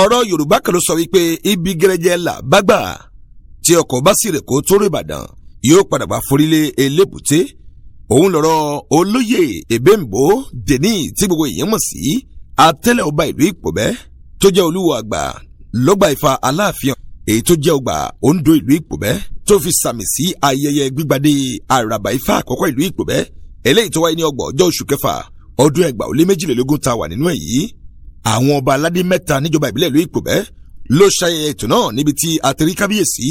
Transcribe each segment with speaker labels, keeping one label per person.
Speaker 1: Ọ̀rọ̀ Yorùbá kan ló sọ wípé ibi gẹ́rẹ́jẹ́ là bá gbà, tí ọkọ̀ bá sì rè kó tó rí Ìbàdàn, yóò padà bá forílé elébùté. Òun lọ̀rọ̀ olóyè Èbéǹbó Dèní, tí gbogbo èèyàn mọ̀ sí Atẹ́lẹ̀ ọba ìlú Ìpòbẹ́, tó jẹ́ olúwo àgbà lọ́gbà Ifá Aláàfin, èyí tó jẹ́ ọgbà Ondo ìlú Ìpòbẹ́, tó fi sàmì sí ayẹyẹ gbígbadé àràbà Ifá àkọ́kọ́ ìlú Ìpòbẹ́, eléyìí tó wáyé ní 30ọjọ́ oṣù kẹfà ọdún 2022 tá a wà nínú ẹ̀ yìí. Àwọn ọba aládé mẹ́ta níjọba ìbílẹ̀ ìlú Ìpòbẹ́ ló ṣayẹyẹ ètò náà, níbi tí àtẹrí kábíyèsí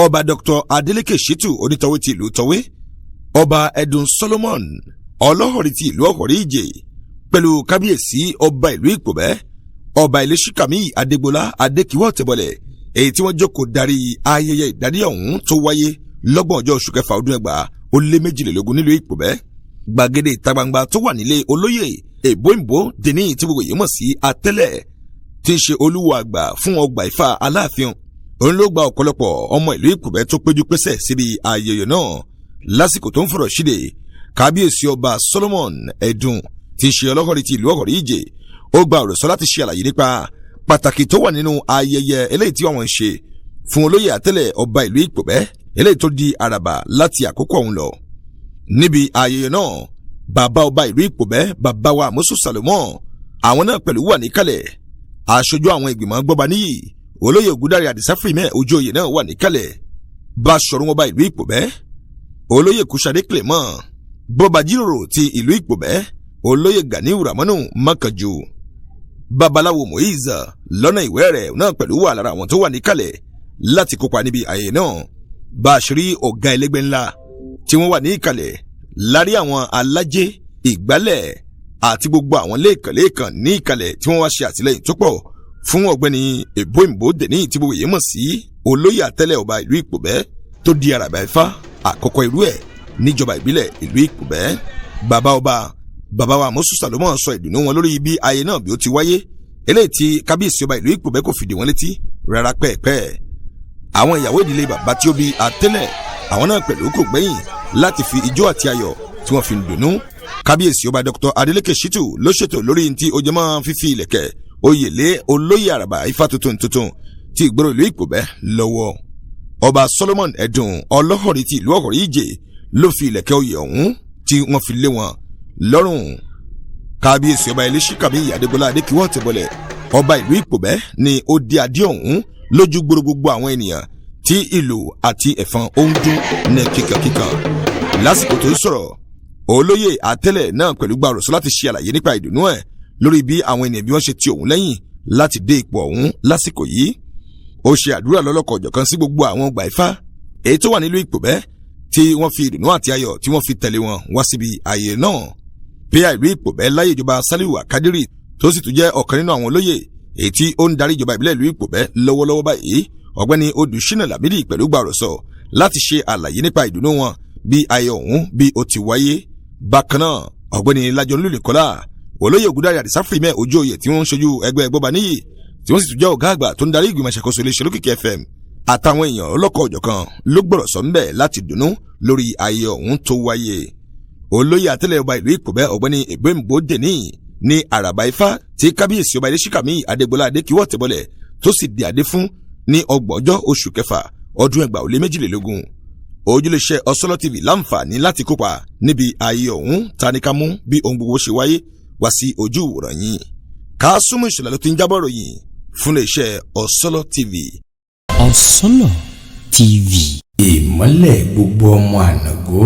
Speaker 1: ọba Dr. Adeleke Shitu Onítọ̀wé ti ìlú Tọ̀wé, ọba Ẹdùn Solomon Ọlọ́họ̀rí ti ìlú Ọ̀họ̀rí Ìjè, pẹ̀lú kábíyèsí ọba ìlú Ìpòbẹ́, ọba Iléṣíkàmí Adégbọlá Adékíwọ́ Tẹ̀bọ̀lẹ̀, èyí tí wọ́n jókòó darí ayẹyẹ ìdádé ọ̀hún tó wáyé l'30ọjọ́ oṣù kẹfà ọdún 2022 nílùú Ìpòbẹ́. Gbàgede ìta gbangba tó wà nílé olóyè Èbóìnbó Dèní, tí gbogbo yìí mọ̀ sí Atẹ́lẹ̀, tí ń ṣe olúwo àgbà fún ọgbà Ifá Aláàfin, òun ló gba ọ̀pọ̀lọpọ̀ ọmọ ìlú Ìpòbẹ́ tó péjú pésẹ̀ síbi ayẹyẹ náà. Lásìkò tó ń fọ̀rọ̀ síde, kábíyèsí ọba Solomon Ẹ̀dùn, tí ń ṣe ọlọ́kọ̀rí ti ìlú Ọ̀kọ̀rí Ìjè, ó gba ọ̀rọ̀ sọ láti ṣe àlàyé nípa pàtàkì tó wà nínú ayẹyẹ eléyìí tí wọ́n ń ṣe fún olóyè Àtẹ́lẹ̀ ọba ìlú Ìpòbẹ́, eléyìí tó di àràbà láti àkókò ọ̀hún lọ. Níbi ayẹyẹ náà, bàbá ọba ìlú Ìpòbẹ́, bàbá wa Àmọ́sù Salomon, àwọn náà pẹ̀lú wà níkàlẹ̀. Aṣojú àwọn ìgbìmọ̀ gbọ́ba níyì, olóyè Ògúndáre Àdìsá Fìrímẹ̀ Ojú-Oyè náà wà níkàlẹ̀. Báṣọ̀run ọba ìlú Ìpòbẹ́, olóyè Kúṣadé Clement, bọ́ba jíròrò ti ìlú Ìpòbẹ́, olóyè Ganiu Ramanu Makanju, babaláwo Moise lọ́nà ìwẹ́ rẹ̀ náà pẹ̀lú wà lára àwọn tó wà níkàlẹ̀ láti kópa níbi ayẹyẹ náà. Bá a ṣe rí ọ̀gá ẹlẹ́gbẹ́ ńlá tí wọ́n wà ní ìkàlẹ̀ lárí, àwọn alájẹ́ ìgbálẹ̀ àti gbogbo àwọn lẹ́ẹ̀kanlẹ́ẹ̀kan ní ìkàlẹ̀ tí wọ́n wá ṣe àtìlẹ́yìn tó pọ̀ fún ọ̀gbẹ́ni Èbóìnbó Dèní, tí gbogbo yìí mọ̀ sí olóyè Àtẹ́lẹ̀ ọba ìlú Ìpòbẹ́, tó di àràbà Ifá àkọ́kọ́ irú ẹ̀ níjọba ìbílẹ̀ ìlú Ìpòbẹ́. Bàbá ọba, bàbá wa Mọ́sù Sàlómọ̀, sọ ìdùnnú wọn lórí bí ayé náà bí ó ti wáyé, eléyìí tí kábíyèsí ọba ìlú Ìpòbẹ́ kò fìdí wọn létí rárá pẹ́ẹ́pẹ́. Àwọn ìyàwó ìdílé bàbá tí ó bí Àtẹ́lẹ̀, àwọn náà pẹ̀lú kò gbẹ́yìn láti fi ijó àti ayọ̀ tí wọ́n fi ń dùnnú. Kábíyèsí ọba Dr. Adeleke Shitu ló ṣètò lórí ti ojúmọ́ fífi ìlẹ̀kẹ̀ oyè lé olóyè àràbà Ifá tuntun tuntun tí ìgboro ìlú Ìpòbẹ́ lọ́wọ́. Ọba Solomon Ẹ̀dùn Ọlọ́họ̀rí ti ìlú Ọ̀họ̀rí Ìjè ló fi ìlẹ̀kẹ̀ oyè ọ̀hún tí wọ́n fi lé wọn lọ́rùn. Kábíyèsí ọba Eléṣíkàmí Adégbọlá Adékíwọ́ Tẹ̀bọ̀lẹ̀, ọba ìlú Ìpòbẹ́, ni ó di adé ọ̀hún lójú gbòòrò gbogbo àwọn ènìyàn, tí ìlú àti ẹ̀fọn ó ń dún ní kíkankíkan. Lásìkò tó ń sọ̀rọ̀, olóyè Àtẹ́lẹ̀ náà pẹ̀lú gba ọ̀rọ̀ sọ láti ṣe àlàyé nípa ìdùnnú ẹ̀ lórí bí àwọn ènìyàn bí wọ́n ṣe ti òun lẹ́yìn láti dé ipò ọ̀hún lásìkò yìí. Ó ṣe àdúrà lọ́lọ́kọ̀ ọ̀jọ̀kan sí gbogbo àwọn ọgbà Ifá èyí tó wà nílùú Ìpòbẹ́, tí wọ́n fi ìdùnnú àti ayọ̀ tí wọ́n fi tẹ̀lé wọn wá síbi ààyè náà. Píà ìlú Ìpòbẹ́ láyé ìjọba Saliu Akadiri, tó sì tún jẹ́ ọ̀kan nínú àwọn olóyè èyí tí ó ń darí ìjọba ìbílẹ̀ ìlú Ìpòbẹ́ lọ́wọ́lọ́wọ́ báyìí, ọ̀gbẹ́ni Odùsínà Lámìdí, pẹ̀lú gbàrọ̀sọ láti ṣe àlàyé nípa ìdùnnú wọn bí ayọ̀ ọ̀hún bí ó ti wáyé. Bákan náà, ọ̀gbẹ́ni Lájọ Olúlẹ̀kọ́lá, olóyè Ògúndáre Àdìsá Fìrímẹ̀ Ojú-Oyè, tí wọ́n ń ṣojú ẹgbẹ́ Gbọ́ba níyì, tí wọ́n sì tún jẹ́ ọ̀gá àgbà tó ń darí ìgbìmọ̀ ìṣàkóso iléeṣẹ́ Olókìkí FM, àtàwọn èèyàn ọlọ́kọ̀ ọ̀jọ̀kan ló gbọ́rọ̀ sọ ńbẹ̀ láti dùnnú lórí ayé ọ̀hún tó wáyé. Olóyè Àtẹ́lẹ̀ ọba ìlú Ìpòbẹ́, ọ̀gbẹ́ni Ègbéǹbó Dèní, ní àràbà Ifá tí kábíyèsí ọba Iléṣíkàmí Adégbọlá Adékíwọ́ Tẹ̀bọ̀lẹ̀ tó sì di adé fún ní 30ọjọ́ oṣù kẹfà ọdún 2022. Ojúlẹ̀ṣẹ̀ Ọ̀sọ́lọ́ TV láǹfààní láti kópa níbi ayé ọ̀hún taníkámú bí ohun gbogbo ṣe wáyé wá sí ojú ìwòran yìí. Kásùmù Ìṣọ̀lá ló ti ń jábọ̀ ròyìn fún iléeṣẹ́ Ọ̀sọ́lọ́ TV.
Speaker 2: Ọ̀sọ́lọ̀ TV.
Speaker 3: Ìmọ́lẹ̀ gbogbo ọmọ ànàgó.